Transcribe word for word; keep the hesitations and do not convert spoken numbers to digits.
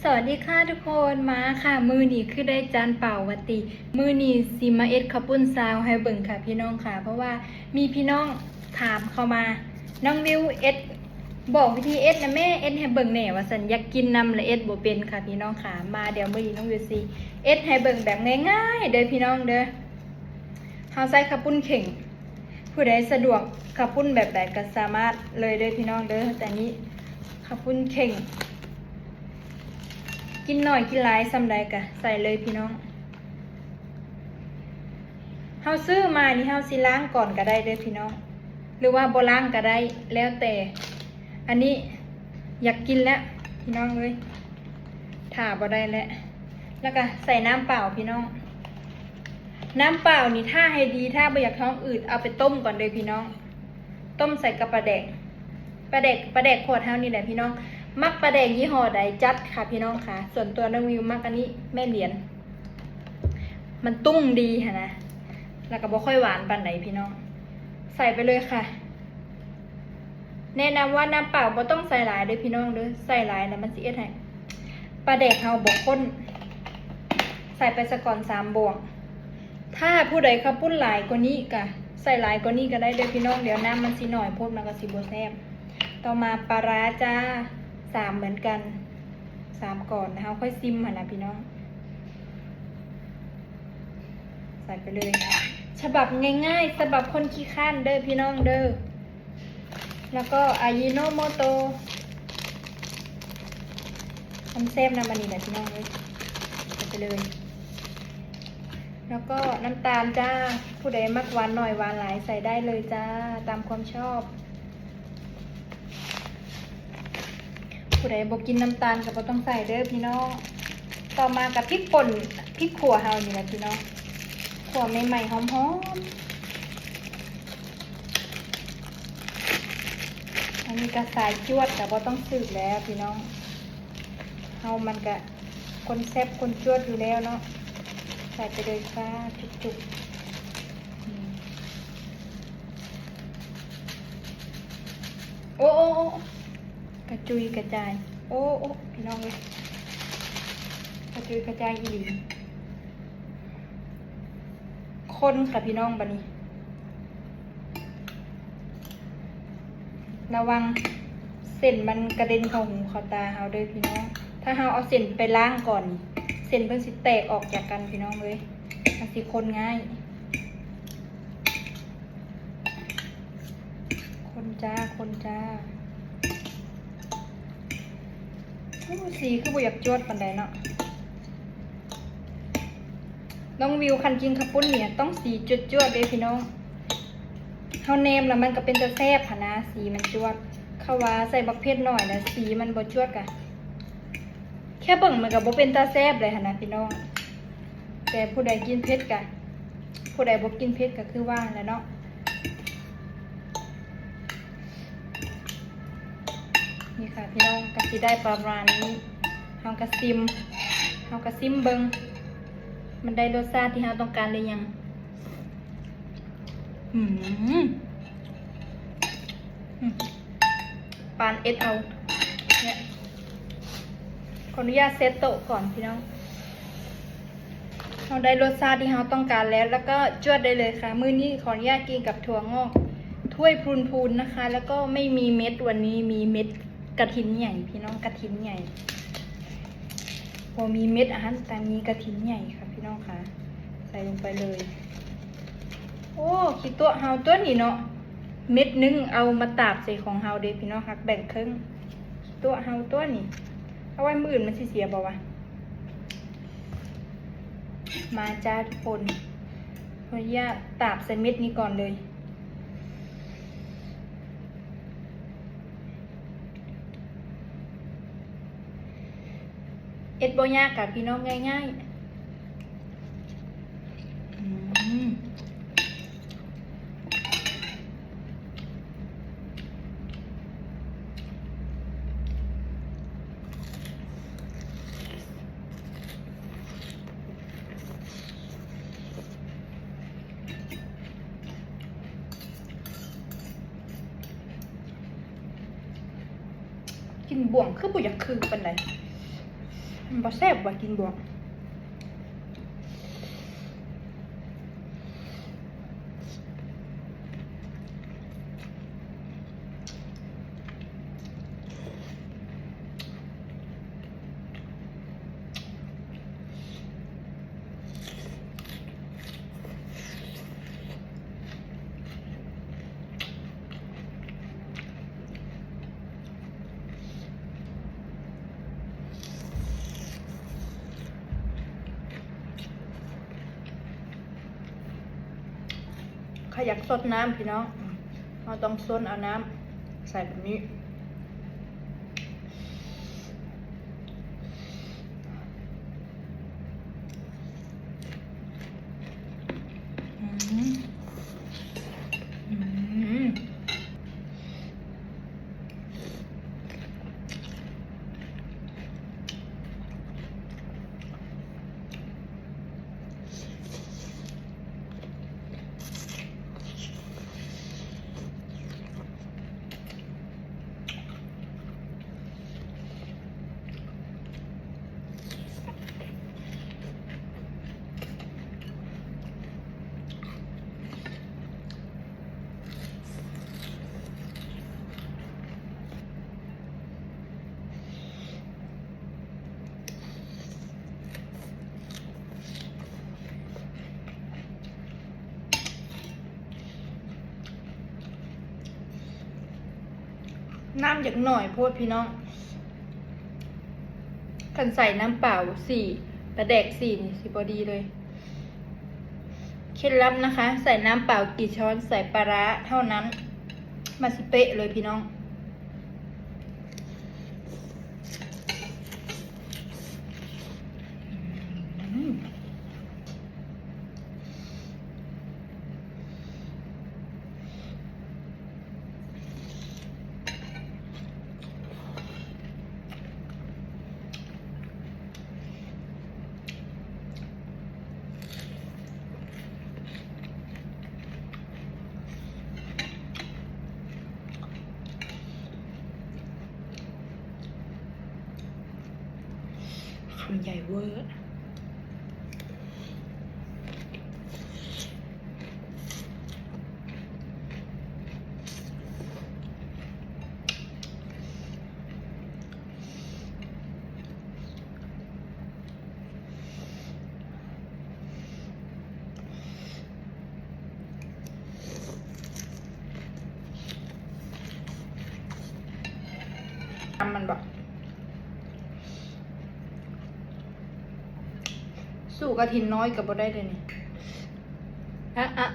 สวัสดีค่ะทุกคน มาค่ะ มื้อนี้คือได้จานเปล่าว่าติ มื้อนี้สิมาเอ็ดข้าวปุ้นซาวให้เบิ่งค่ะพี่น้องค่ะ เพราะว่ามีพี่น้องถามเข้ามา "น้องวิวเอ็ด บอกวิธีเอ็ดนะแม่ เอ็ดให้เบิ่งแหน่" ว่าซั่น อยากกินนำละเอ็ดบ่เป็นค่ะพี่น้องค่ะ มาเดี๋ยวมื้อนี้น้องวิวสิเอ็ดให้เบิ่งแบบง่ายๆเด้อพี่น้องเด้อ เฮาใส่ข้าวปุ้นเข่ง ผู้ใดสะดวกข้าวปุ้นแบบใดก็สามารถเลยเด้อพี่น้องเด้อ แต่นี้ข้าวปุ้นเข่ง กินหน่อยกินหลายส่ำใดก็ใส่เลยพี่น้อง เฮาซื้อมานี่เฮาสิล้างก่อนก็ได้เด้อพี่น้อง หรือว่าบ่ล้างก็ได้ แล้วแต่ อันนี้อยากกินแล้วพี่น้องเอ้ย ถ่าบ่ได้แล้ว แล้วก็ใส่น้ำเปล่าพี่น้อง น้ำเปล่านี่ถ่าให้ดี ถ้าบ่อยากท้องอืด เอาไปต้มก่อนเด้อพี่น้อง ต้มใส่กับปลาแดก ปลาแดก ปลาแดกขวดเฮานี่แหละพี่น้อง มักปลาแดกยี่ห้อใดจัดค่ะพี่น้องค่ะ ส่วนตัวน้องวิวมักอันนี้แม่เหรียญ มันตุ้งดีหั้นนะ แล้วก็บ่ค่อยหวานปานใดพี่น้อง ใส่ไปเลยค่ะ แนะนำว่าน้ำเปล่าบ่ต้องใส่หลายเด้อพี่น้องเด้อ ใส่หลายแล้วมันสิเอ็ดให้ปลาแดกเฮาบ่ข้น ใส่ไปซะก่อนสามบ่วง ถ้าผู้ใดข้าวปุ้นหลายกว่านี้ก็ใส่หลายกว่านี้ก็ได้เด้อพี่น้อง เดี๋ยวน้ำมันสิหน่อยโพดมันก็สิบ่แซ่บ ต่อมาปลาร้าจ้า สามเหมือนกัน สามก่อน เฮาค่อยซิมหั้นนะพี่น้อง ใส่ไปเลย ฉบับง่ายๆ ฉบับคนขี้คร้านเด้อพี่น้องเด้อ แล้วก็อายิโนโมโตะ มันแซ่บนำอันนี้แหละพี่น้องเอ้ย ใส่ไปเลย แล้วก็น้ำตาลจ้า ผู้ใดมักหวานหน่อยหวานหลายใส่ได้เลยจ้า ตามความชอบ ผู้ใดบ่กินน้ำตาลก็บ่ต้องใส่เด้อพี่น้อง ต่อมากับพริกป่น พริกขั่วเฮานี่แหละพี่น้อง ขั่วใหม่ๆหอมๆ อันนี้ก็สายจวดก็บ่ต้องสืบแล้วพี่น้อง เฮามันก็คนแซ่บคนจวดอยู่แล้วเนาะ ใส่ไปเลยค่ะ จุกๆ อืม โอ้ โอ้ โอ้ กระจุยกระจาย โอ้ โอ้ พี่น้องเอ้ย กระจุยกระจายอีหลี คนค่ะพี่น้องบัดนี้ ระวังเส้นมันกระเด็นเข้าหูเข้าตาเฮาเด้อพี่น้อง ถ้าเฮาเอาเส้นไปล้างก่อนนี่ เส้นเพิ่นสิแตกออกจากกันพี่น้องเอ้ย มันสิคนง่าย คนจ้า คนจ้า โอ้ สีคือบ่อยากจวดปานใดเนาะ น้องวิวคันกินข้าวปุ้นเนี่ยต้องสีจวดๆเด้พี่น้อง เฮาแนมแล้วมันก็เป็นตาแซ่บหั้นนะ สีมันจวด เขาว่าใส่บักเผ็ดหน่อยแล้วสีมันบ่จวดกะ แค่เบิ่งมันก็บ่เป็นตาแซ่บเลยหั้นนะพี่น้อง แต่ผู้ใดกินเผ็ดกะ ผู้ใดบ่กินเผ็ดก็คือว่าแหละเนาะ นี่ค่ะพี่น้อง ก็สิได้ประมาณนี้ เฮาก็ซิม เฮาก็ซิมเบิ่ง มันได้รสชาติที่เฮาต้องการหรือยัง อืม อืม ปานเอ็ดเอา เนี่ย ขออนุญาตเซตโต๊ะก่อนพี่น้อง เราได้รสชาติที่เราต้องการแล้ว แล้วก็จวดได้เลยค่ะ มื้อนี้ขออนุญาตกินกับถั่วงอก ถ้วยพูนๆนะคะ แล้วก็ไม่มีเม็ด วันนี้มีเม็ดกระถินใหญ่ พี่น้อง กระถินใหญ่ บ่มีเม็ดอาหาร แต่มีกระถินใหญ่ค่ะพี่น้องค่ะ ใส่ลงไปเลย โอ้ ขี้ตัวเฮาตัวนี้เนาะ เม็ดหนึ่งเอามาตาบใส่ของเฮาเด้พี่น้อง หักแบ่งครึ่ง ขี้ตัวเฮาตัวนี้ เอาไว้มื้ออื่นมันสิเสียบ่วะ มาจ้าทุกคน ขออนุญาตตาบใส่เม็ดนี้ก่อนเลย เอ็ดบ่ยากค่ะพี่น้อง ง่ายๆ อืม กินบ่วงคือบ่อยากคือปานใด มันบ่แซ่บว่ะ กินบ่ ใครอยากซดน้ำพี่น้อง เราต้องซดเอาน้ำใส่แบบนี้ อืม อืม น้ำอยากหน่อยโพดพี่น้อง คันใส่น้ำเปล่าสี่ ปลาแดกสี่นี่สิพอดีเลย เคล็ดลับนะคะ ใส่น้ำเปล่ากี่ช้อน ใส่ปลาร้าเท่านั้น มาสิเป๊ะเลยพี่น้อง อืม คำใหญ่เวอร์ ทำมันบอก สู้กระถินน้อยกับบ่ได้เลยนี่ อะอะ